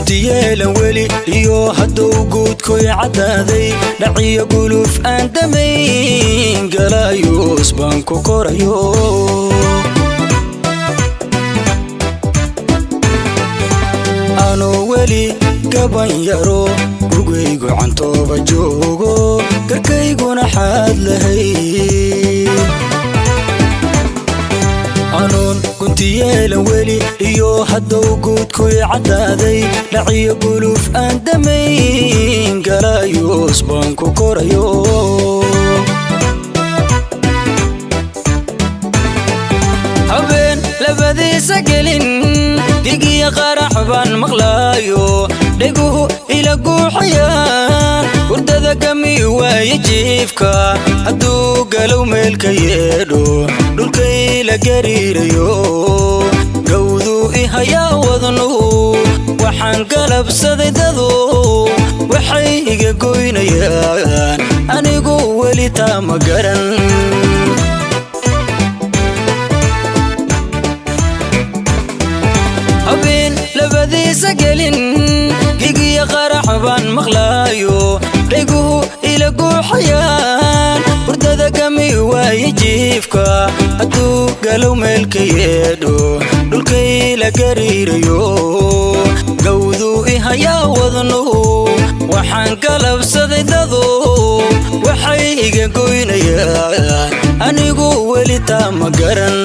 Guntiyeelan weli iyo hadduu guudkoy caddaaday, dhaciyo guluuf aan damayn, galayuus baan ku korayo. Anuu weli gaban yaro, gugaygu cantooba joogo, garkayguna xaad lahay. Anuun guntiyeelan weli iyo hadduu guudkoy caddaaday, dhaciyo guluuf aan damayn, galayuus baan ku korayo. Habeen labadiisa gelin gigiya qarax baan maqlaayo, dheguhu ila guuxayaan, hurdada gami waaye jiifka, hadduu galow meelka yeedho, dhulkayla gariirayo, gawduu i hayaa wadnuhu. Waxaan galabsaday dadu waxay iga goynayaan, anigu weli taa ma garan. Habeen labadiisa gelin gigiya qarax baan maqlaayo, dheguhu ila guuxayaan, hurdada gami waaye jiifka, hadduu galow meelka yeedho, dhulkayla gariirayo, gawduu i hayaa wadnuhu. Waxaan galabsaday dadu waxay iga goynayaan, anigu weli taa ma garan.